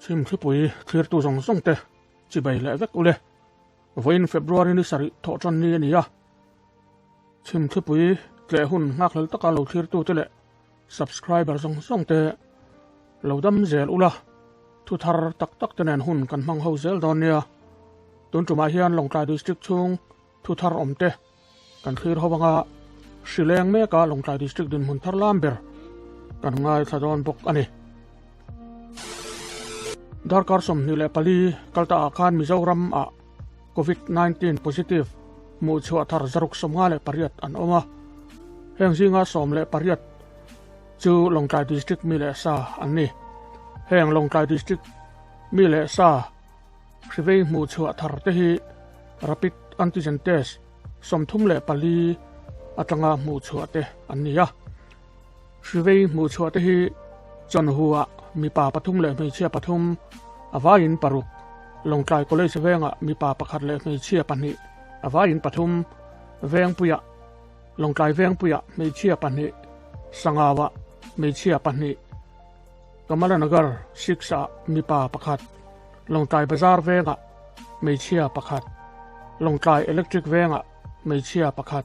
Chhimthlipui thlirtu zawng zawng te chibai leh vek ule. Vawiin February ni sarih thawh tan ni a ni a. Chhimthlipui tleh hun nghakhlel taka lo thlirtu te leh subscriber zawng zawng te lo dam zel ula, thu thar tak tak te nen hun kan hmang ho zel dawn nia. Tun tumah hian Lawngtlai District chhung thu thar awm te kan thlir ho anga hrileng meka Lawngtlai District dinhmun thar lam ber kan ngaithla dawn bawk a ni. Darkar 24 kalta ah khan Mizoram ah Covid-19 positive hmuh chhuah thar 158 an awm a, heng zinga 18 chu Lawngtlai District mi leh sa an ni. Heng Lawngtlai District mi leh sa Hrivei hmuh chhuah thar te hi Rapid Antigen Test 34 atanga hmuh chhuah te an ni a. Hrivei hmuh chhuah te hi Chawnhu-ah mipa pathum leh hmeichhia pathum, a vaiin paruk, Lawngtlai College vengah mipa pakhat leh hmeichhia pahnih, a vaiin pathum, Vengpuiah, Lawngtlai Vengpuiah hmeichhia pahnih, Sangauah hmeichhia pahnih, Kamalanagar 6 ah mipa pakhat, Lawngtlai Bazar vengah hmeichhia pakhat, Lawngtlai Electric vengah hmeichhia pakhat,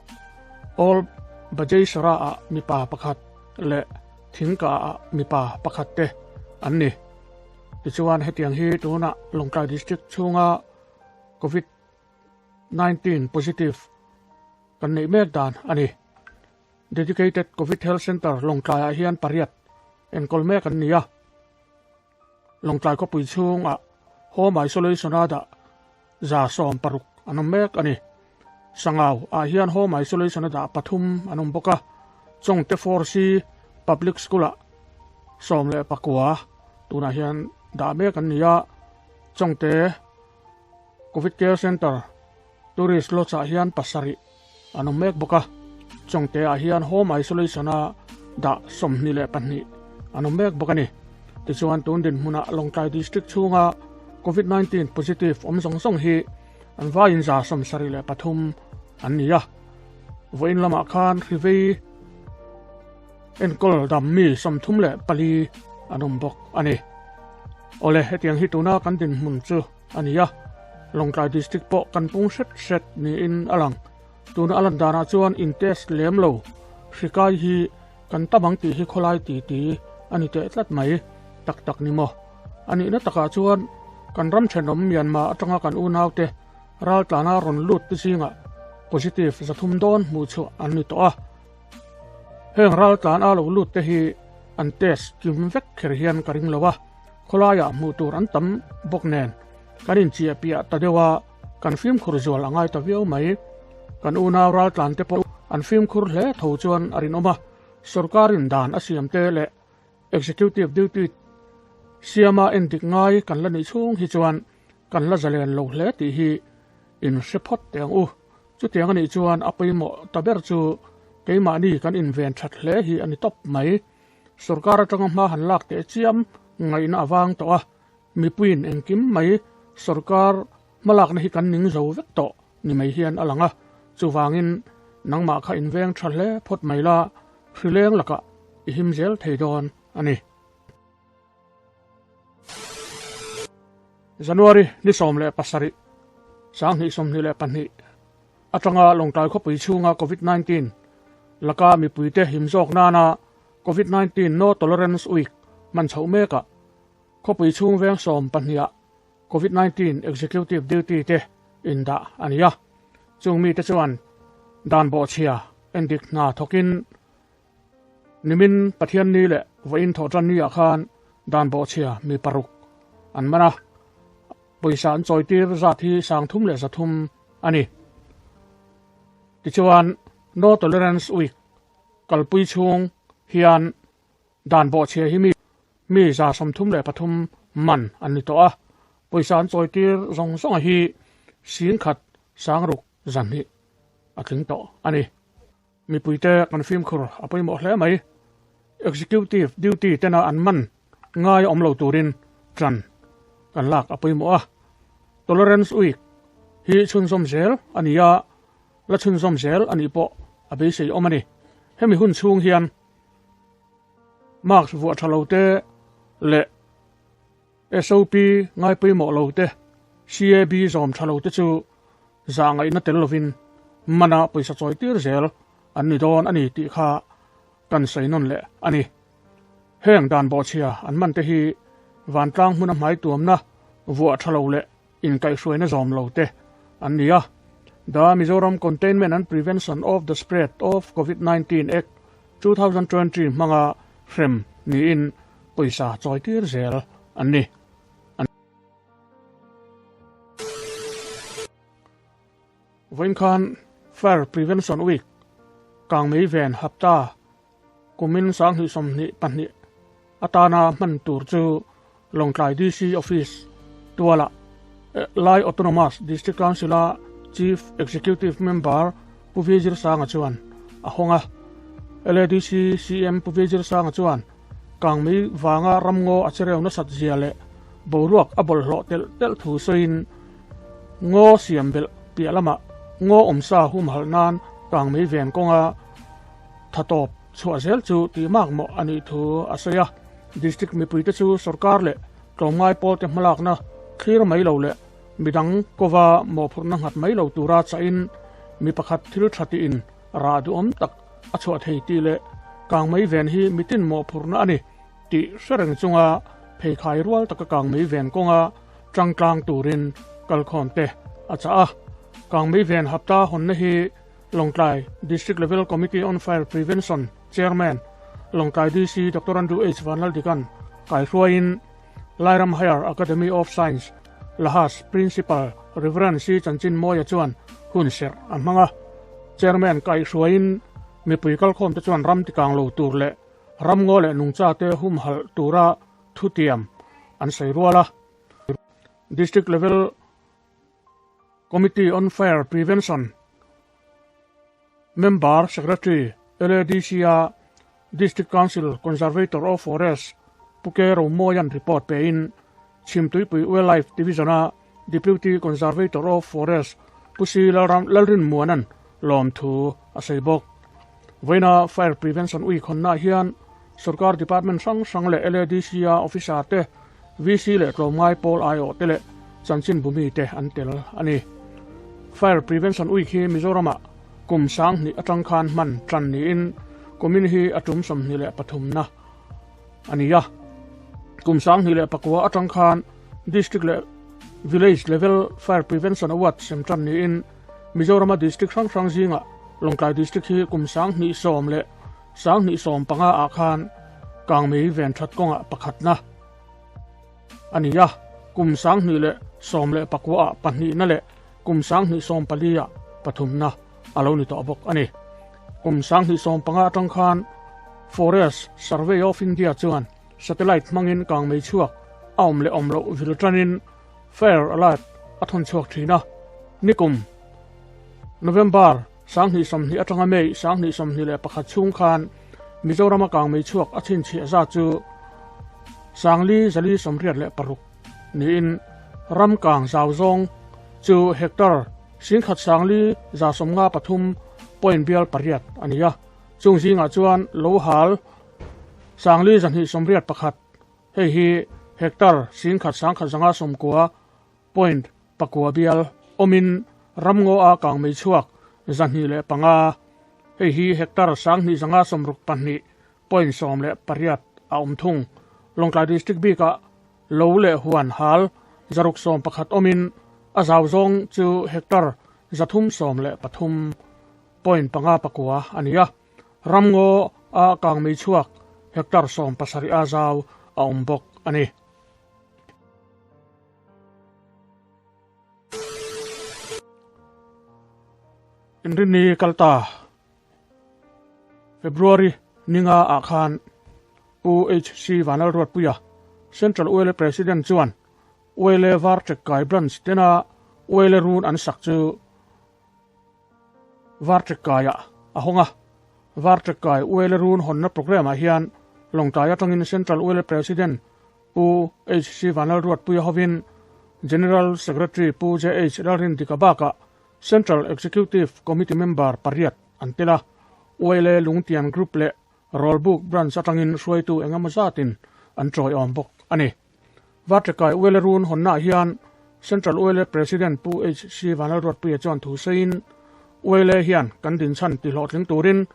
Old Bajeisara ah mipa pakhat leh Thingka ah mipa pakhat te an ni. Tichuan hetiang hi tunah Lawngtlai District chhunga Covid 19 positive kan neih mek dan a ni. Dedicated Covid Health Centre Lawngtlaiah hian pariat enkawl mek an ni a. Lawngtlai khawpui chhungah Home Isolation-a dah 160 an awm mek a ni. Sangau ah hian Home Isolation-a dah pathum an awm bawk a. Chawngte 4C Public School-ah 19 tunah hian dah mek an ni a. Chawngte Covid Care Centre Tourist Lodge-ah hian pasarih an awm mek bawk a, Chawngte ah hian Home Isolation a dah 22 an awm mek bawk a ni. Tichuan tun dinhmunah Lawngtlai District chhunga Covid 19 positive awm zawng zawng hi an vaiin 73 an ni a. Vawiin lamah khan hrivei enkawl dam mi 34 an awm bawk a ni. Awle, hetiang hi tuna kan dinhmun chu a ni a, Lawngtlai District pawh kan pung hret hret niin a lang. Tuna a lan danah chuan in test lem lo hrikai hi kan tam ang tih hi khawlai ti ti a ni teh tlat mai. Tak tak ni maw? A nihna takah chuan kan ram thenawm Myanmar atanga kan unaute raltlana rawn lut te zingah positive 300 dawn hmuh chhuah an ni tawh a. Heng raltlan a lo lut te hi an test kim vek kher hian ka ring lo a, khawlaiah hmuh tur an tam bawk nen kan inchiah piah ta deuh a, kan fimkhur zual a ngai ta viau mai. Kan unau raltlan te pawh an fimkhur hle tho chuan a rinawm a, sorkarin dan a siam te leh executive duty siama endik ngai kan la nih chhung hi chuan kan la zalen lo hle tih hi in hre phawt teh ang u. Chutiang a nih chuan a pawimawh ta ber chu keimahni kan inven that hle hi a ni tawp mai. Sorkar atanga hma han lak teh chiam ngaihna a vang tawh a, mipuiin engkim mai sorkar hmalakna hi kan ning zo vek tawh ni mai hian a lang a. Chuvangin nangmah kha inveng tha hle phawt mai la, hrileng lakah i him zel thei dawn a ni. January ni 17, 2022 atanga Lawngtlai khawpui chhunga Covid-19 laka mipuite him zawk nana Covid-19 No Tolerance Week hman chhoh mekah khawpui chhung veng 12ah Covid-19 Executive Duty te indah a ni a. Chung mite chuan dan bawhchhia endik hna thawkin Nimin Pathianni leh vawiin thawhtanni ah khan dan bawhchhia mi paruk an man a, pawisa an chawitir zat hi 3,300 a ni. Tichuan No Tolerance Week kalpui chhung hian dan bawhchhia hi mi 133 man an ni tawh a, pawisa an chawitir zawng zawnga hi 10,000 602 a tling tawh a ni. Mipuite kan fimkhur a pawimawh hle mai. Executive duty tena an man ngai awm lo turin tan kan lak a pawimawh a. Tolerance Week hi chhunzawm zel a ni a, la chhunzawm zel a nih pawh a beisei awm a ni. Hemi hun chhung hian mask vuah tha lo te leh. SOP ngai pawimawh lo te, CAB zawm tha lo te chu zah ngaihna tel lovin mana pawisa chawi tir zel an ni dawn a ni tih kha kan sawi nawn leh a ni. Heng dan bawhchhia an man te hi vantlang hmuna hmai tuamna vuah tha lo leh inkaihhruaina zawm lo te an ni a. The Mizoram Containment and Prevention of the Spread of Covid-19 Act, 2020 hmanga hrem niin pawisa chawi tir zel an ni. Vawiin khan Fire Prevention Week kangmei ven hapta kumin 2022 atana hman tur chu Lawngtlai DC Office tualah Lai Autonomous District Council-a Chief Executive Member Pu Vizirsanga chuan a hawng a. LADC CM Pu Vizirsanga chuan kangmei vanga ramngaw a chereu nasat zia leh boruak a bawlhhlawh telh telh thu sawiin ngaw siam belh piah lamah ngaw awmsa humhalh nan kangmei ven kawnga tha tawp chhuah zel chu tih mak mawh a nih thu a sawi a. District mipuite chu sorkar leh tlawmngai pawlte hmalakna thlir mai lo leh midang kova mawhphurhna nghat mai lo tura chahin mi pakhat thil tha tiin rah duhawm tak a chhuah thei tih leh kangmei ven hi mitin mawhphurhna a ni tih hre reng chunga pheikhai rual taka kangmei ven kawnga tangtlang turin kalkhawm te a chah a. Kangmei ven hapta hawnna hi Lawngtlai District Level Committee on Fire Prevention Chairman Lawngtlai DC Doctor Andrew H Vanlaldikan kaihruaiin Lairam Higher Academy of Science, Lahas, Principal Rev. C Chanchin Mawia chuan hun serh a hmang a. Chairman kaihhruaiin mipui kalkhawmte chuan ram tikang lo tur leh ramngaw leh nungchate humhalh tura thutiam an sawi rual a. District Level Committee on Fire Prevention Member Secretary LADC-a District Council Conservator of Forest Pu Ke Romawia'n report pein Chhimtuipui Wildlife Division-a Deputy Conservator of Forest Pu Si Lalrinmuana'n lawmthu a sawi bawk. Vawiina Fire Prevention Week hawnnaah hian Sorkar Department hrang hrang leh LADC-a Officer te, VC leh tlawmngai pawl aiawh te leh chanchinbu mite an tel a ni. Fire Prevention Week hi Mizoramah kum 2000 atang khan hman tan niin kumin hi a tum 23na a ni a. Kum 2009 atang khan District leh Village Level Fire Prevention Award sem tan niin Mizorama District hrang hrang zingah Lawngtlai District hi kum 2010 leh 2015 ah khan kangmei ven that kawngah pakhatna a ni a, kum 2019 ah pahnihna leh kum 2014 ah pathumna a lo ni tawh bawk a ni. Kum 2015 atang khan Forest Survey of India chuan satellite hmangin kangmei chhuak a awm leh awm loh vil tanin Fire alert a thawn chhuak thin a, nikum November 2020 atanga May 2021 chhung khan Mizorama kangmei chhuak a chhinchhiah zat chu 4,486 niin ram kang zau zawng chu hectare 1,453.8 a ni a, chung zingah chuan lo hal 4,281 Hei hi hectare 1,190 point pakua bial awmin ramngaw a kangmei chhuak 205, hei hi hectare 2,262 point 18 a awm thung. Lawngtlai District bikah lo leh huan hal 611 awmin a zau zawng chu hectare 313 point panga pakua a ni a. Ramngaw a kangmei chhuak hectare 17 a zau a awm bawk a ni. Inrinni kalta February ninga ah khan Pu HC Vanlalruatpuia Central ULA President chuan ULA Varṭek Kai Branch tena ULA run an sak chu Varṭekkaiah a hawng a. Varṭekkai ULA run hawnna programme-ah hian Lawngtlai atangin Central ULA President Pu HC Vanlalruatpuia hovin General Secretary Pu JH Lalrindika bakah Central Executive Committee member pariat an tel a. ULA Lungtian Group leh Rawlbuk Branch atangin hruaitu engemaw zatin an tawiawm bawk a ni. Varṭekai Uele run hawnnaah hian Central Uele President Pu HC Vanlalruatpuia chuan thu sawiin, Uele hian kan dinchhan tihlawhtling turin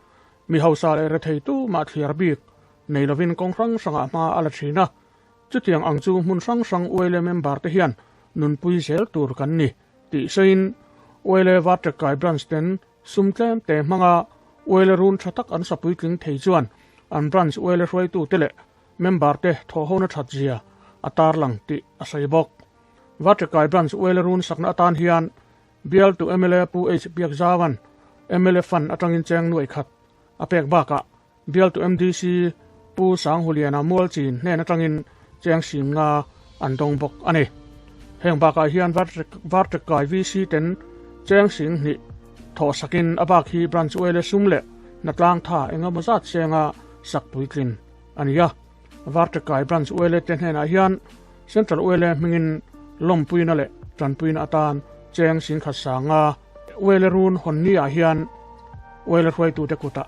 mi hausa leh rethei tumah thliar bik nei lovin kawng hrang hrangah hma a la thin a. Chutiang ang chu hmun hrang hrang Uele member te hian nunpui zel tur kan ni tih sawiin Uele Varṭekai Branch ten Sum tlem te hmanga Uele run tha tak an sa puitling thei chuan an branch Uele hruaitute leh member te thawhhona that zia a tarlang tih a sawi bawk. Vatrikai branch Uele run sakna atan hian bialtu mla Pu H Biakzauan mla fund atangin cheng nuai khat a pek bakah bialtu MDC Pu Sanghuliana Mualchin hnen atangin cheng sim nga an dawng bawk a ni. Heng bakah hian Varṭekai VC ten cheng sing hnih thawh sakin a bak hi Branch Uele sum leh hnatlang tha engemaw zat senga sak puitlin a ni a. Varṭekai Branch Uele te hnenah hian Central Uele hmingin lawmpuina leh tanpuina atan cheng sing khat sanga Uele run hawnni ah hian Uele hruaitute kutah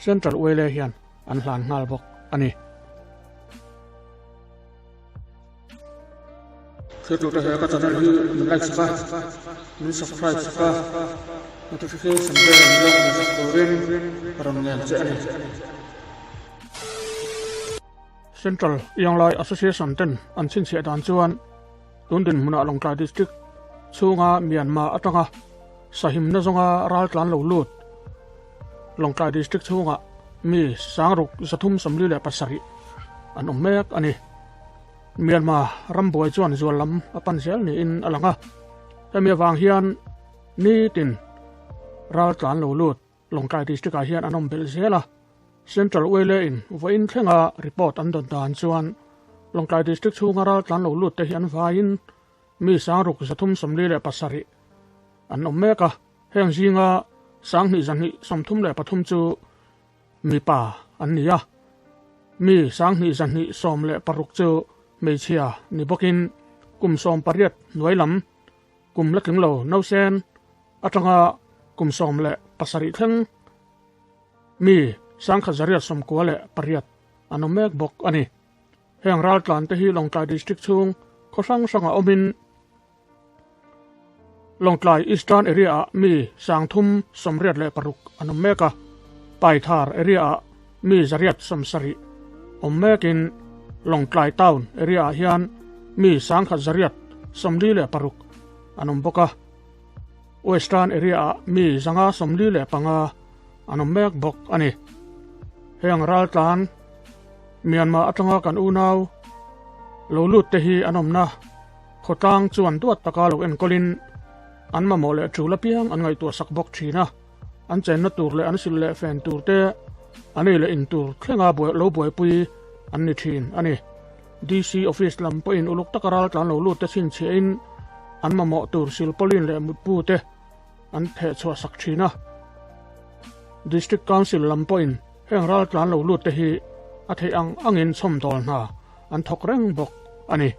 Central Uele hian an hlan nghal bawk a ni. Thiltute he ka channel hi min like sak a, min subscribe sak a, notification bell min lo on sak turin ka rawn ngen che a ni. Central Ianglai Association ten an chhinchhiah dan chuan tun dinhmunah Lawngtlai District chhunga Myanmar atanga sahimna zawnga raltlan lo lut Lawngtlai District chhungah mi sangruk 347 an awm mek a ni. Myanmar rambuai chuan zual lam a pan zel niin a lang a. Hemi avang hian nitin raltlan lo lut Lawngtlai District ah hian an awm belh zel a. Central Uele in vawiin thlenga report an dawn dan chuan Lawngtlai District chhunga raltlan lo lut te hi an vaiin mi sangruk 347 an awm mek a. Heng zinga 2233 chu mipa an ni a, mi 2216 chu hmeichhia ni bawkin kum 18 hnuai lam kum la tling lo nausen atanga kum 17 thleng mi 1898 an awm mek bawk a ni. Heng raltlan te hi Lawngtlai District chhung khaw hrang hrangah awmin Lawngtlai Eastern Area-ah mi 386 an awm mek a, Paithar Area-ah mi 170 awm mekin Lawngtlai Town Area-ah hian mi 1146 an awm bawk a, Western Area-ah mi 145 an awm mek bawk a ni. Heng raltlan Myanmar atanga kan unau lo lut te hi an awmna. Khawtlang chuan duat taka lo enkawlin an mamawh leh tul apiang an ngaihtuah sak bawk thin a, an chenna tur leh an silh leh fen tur te, an ei leh in tur thlenga lo buaipui an ni thin a ni. DC office lam pawhin uluk taka raltlan lo lut te chhinchhiahin an mamawh tur silpawlin leh mutbu te an theh chhuah sak thin a. District Council lam pawhin heng raltlan lo lut te hi a theih ang angin chhawmdawl hna an thawk reng bawk a ni.